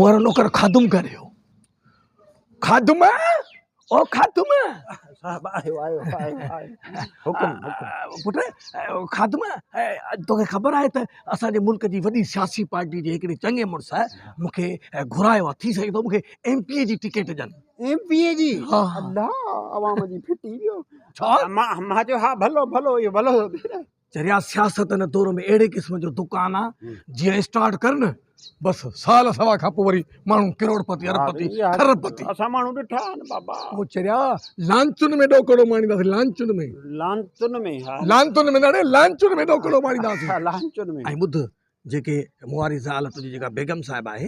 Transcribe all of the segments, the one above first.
مون وارو نوڪر خادم ڪري ويو. خادم او خادم. صاحب آيو آيو آيو آيو حڪم حڪم. پٽ خادم توکي خبر آهي ته اسان جي ملڪ جي وڏي سياسي پارٽي جي هڪڙي چڱي مڙس مون کي گهرايو آهي ٿي سگهي ٿو مون کي ايم پي اي جي ٽڪيٽ ڏين. ايم پي اي جي؟ الله عوام جي ڦٽي ويو. ڇا؟ مان چيو ها ڀلو ڀلو اهو ڀلو ٿو ٿئي نه. چريا سياست هن دور ۾ اهڙي قسم جو دڪان آ جيئن اسٽارٽ ڪر نه بس سال سوا کان پوء وري ماڻهو ڪروڙپتي اربپتي کربپتي. اسان ماڻهو ڏٺا آهن بابا. او چريا لانچن ۾ ڏوڪڙو ماڻينداسين لانچن ۾. لانچن ۾ ها. لانتن ۾ نه اڙي لانچن ۾ ڏوڪڙو ماڻينداسين. اڇا لانچن ۾. ۽ ٻڌ جيڪي مون واري زال تنهنجي جيڪا بيگم صاحب آهي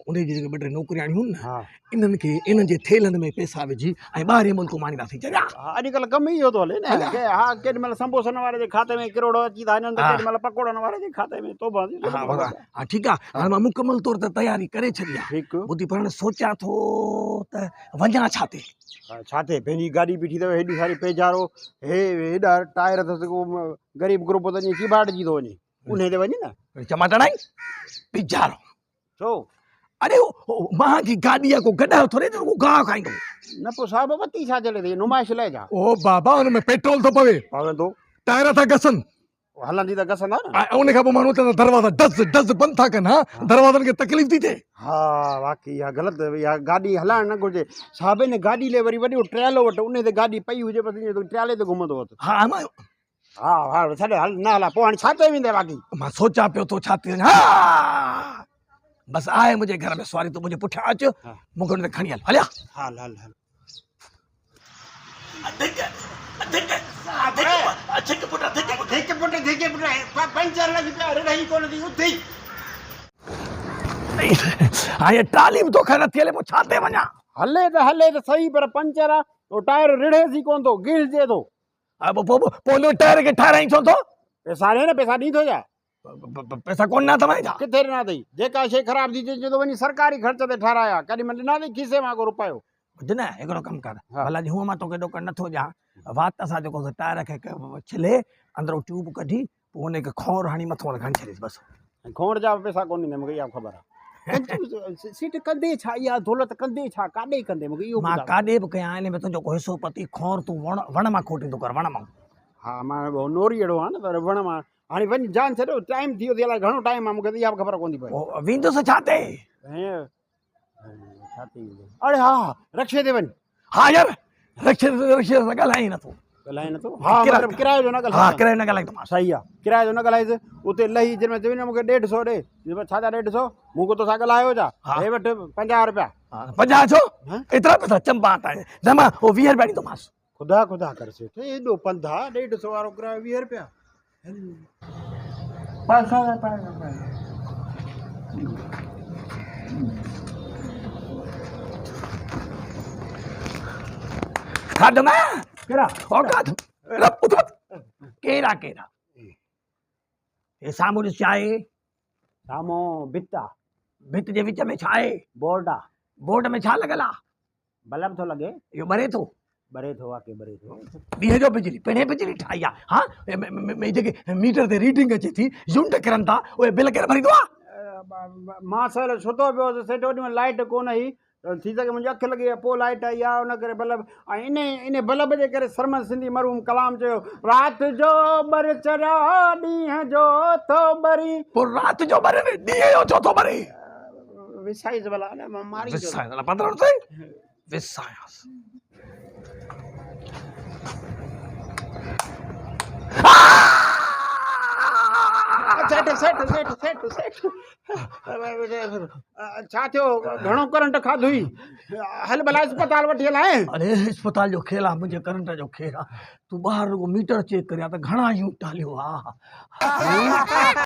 انهي جي جيڪي ٻه ٽي نوڪرياڻيون آهن نه انهن کي انهن جي ٿيلهن ۾ پئسا وجهي ۽ ٻاهرين ملڪ ماڻينداسين چريا. ها اڄڪلهه ڪم ئي اهو ٿو هلي نه ها ڪيڏي مهل سمبوسن واري جي کاتي ۾ ڪروڙ اچي ٿا وڃن ته ڪيڏي مهل پڪوڙن واري جي کاتي ۾ توبه ها ها ٺيڪ آهي هاڻي مان مڪمل طور تي تياري ڪري ڇڏي آهي ٻڌي پر هاڻي سوچيان ٿو ته وڃان ڇا تي. ڇا تي پنهنجي گاڏي بيٺي اٿو هيڏي ساري پيجارو هي هيڏا ٽائر اٿس غريب گروپ ته ائين چيڀاٽجي ٿو وڃي انهي تي وڃ نه. چماٽ هڻائين پيجارو. ڇو؟ اڙي مهانگي گاڏي آ ڪو گڏهه ٿوري ته رڳو گاهه کائيندو. نه پوء صاحب وتي ڇا جي لاء نمائش لاء ڇا؟ او بابا ان ۾ پيٽرول ٿو پوي. پوندو. ٽائر ٿا گسن. هلندي ته گسندا نه. ۽ ان کان پوء ماڻهو چوندا دروازا ڊز ڊز بند ٿا ڪن ها دروازن کي تڪليف ٿي ٿئي. ها واقعي اها غلط اها گاڏي هلائڻ نه گهرجي. صاحب ان گاڏي لي وري وڏو ٽريالو وٺ ان تي گاڏي پئي هجي بس ائين ٽريالي تي گهمندو وت. ها مان ها ها ڇڏ هل نه هلا پوء هاڻي ڇا تي ويندين باقي. مان سوچان پيو ٿو ڇا تي وڃان ها بس آهي منهنجي گهر ۾ سواري تون منهنجي پٺيان اچ مون کي ان تي کڻي هل هليا. هل هل هل. هاڻي ٽرالي به توکان نٿي هلي پوء ڇا تي وڃان؟ هلي ته هلي ته سهي پر پنچر آ اهو ٽائر رڙهيس ئي ڪونه ٿو گهلجي ٿو. پوء پوء ٽائر کي ٺاهرائين ڇو ٿو؟ پئسا ڏي نه پئسا ڏين ٿو ڇا؟ پئسا ڪونه ڏنا اٿم ڇا؟ ڪٿي ڏنا اٿئي؟ جيڪا شيء خراب ٿي ٿئي چئي ٿو وڃي سرڪاري خرچ تي ٺهرايا، ڪڏهن مان ڏنا اٿئي کيسي مان ڪو رپيو؟ ٻڌ نه هڪڙو ڪم ڪر، ڀلا جي هونء مان توکي ڏوڪڙ نٿو ڏيان، وات سان جيڪو سو ٽائر کي ڇلي اندرون ٽيوب ڪڍي پوء ان کي کونئر هڻي مٿو کڻي ڇڏيس بس. ۽ کونئر جا به پئسا ڪونه ڏيندين مونکي اها به خبر آهي. سيٺ ڪندي ڇا اها دولت ڪندي ڇا ڪاڏي ڪندي مونکي اهو مان ڪاڏي به ڪيان ان ۾ تنهنجو ڪو حصو پتي کونئر تون وڻ وڻ مان کوٽيندو ڪر وڻ مان. ها مان نوري اهڙو آهيان نه ته وڻ مان هاڻي وڃ جان ڇڏ ٽائيم ٿي ويو اٿئي الائي گهڻو ٽائيم آهي مونکي ته اها به خبر ڪونه ٿي پوي. پوء ويندس ڇا تي؟ ڇا تي ويندس؟ اڙي ها رڪشي تي وڃ. ها يار رڪشي تي رڪشي سان ڳالهائين ئي نٿو. ڳالهائين نٿو؟ ها مطلب ڪرايو جو نه ڳالهائي. ها ڪرايو نه ڳالهائيندومانس. صحيح آ ڪرايو جو نه ڳالهائيس اتي لهي جن ۾ چوين مونکي ڏيڍ سو ڏي ڇا جا ڏيڍ سو مون ڪو توسان ڳالهايو ڇا هي وٺ 50 روپيا. 50 ڇو ايترا پئسا چنبا تائين نه مان هو 20 روپيا ڏيندومانس. خدا خدا ڪر سيٺ ايڏو پنڌ آ ڏيڍ سو وارو ڪرايو 20 روپيا. کاڌم ڪهڙا او کاڌم ڪهڙا ڪهڙا هي سامهون ڏس ڇا آهي؟ سامهون ڀت آ. ڀت جي وچ ۾ ڇا آهي؟ بورڊ آ. بورڊ ۾ ڇا لڳل آ؟ بلب ٿو لڳي. اهو ٻري ٿو؟ ٻري ٿو واقعي ٻري ٿو. ڏينهن جو بجلي پهرين بجلي ٺاهي آ ها جيڪي ميٽر تي ريڊنگ اچي ٿي يونٽ ڪرن ٿا اهي بل ڪير ڀريندو آ؟ مان سويل ستو پيو هوس سيٺ اوڏي مهل لائيٽ ڪونه هئي ٿي سگهي منهنجي اک لڳي آ پوء لائيٽ آئي آ ان ڪري بلب ۽ انهي انهي بلب جي ڪري سرمد سنڌي مرحوم ڪلام چيو رات جو ٻر چريا ڏينهن جو ٿو ٻرين. پوء رات جو ٻري نه ڏينهن جو ڇو ٿو ٻري؟ وسائيس ڀلا نه مان ماري وسائيس ڀلا پندرهن اٿئي وسايانس. سيٺ سيٺ سيٺ سيٺ سيٺ ڇا ٿيو گهڻو ڪرنٽ کاڌوئي هل ڀلا اسپتال وٺي هلائين. اڙي اسپتال جو کيل آ منهنجي ڪرنٽ جو کيل آ تون ٻاهر رڳو ميٽر چيڪ ڪريان ته گهڻا يونٽ هليو آ.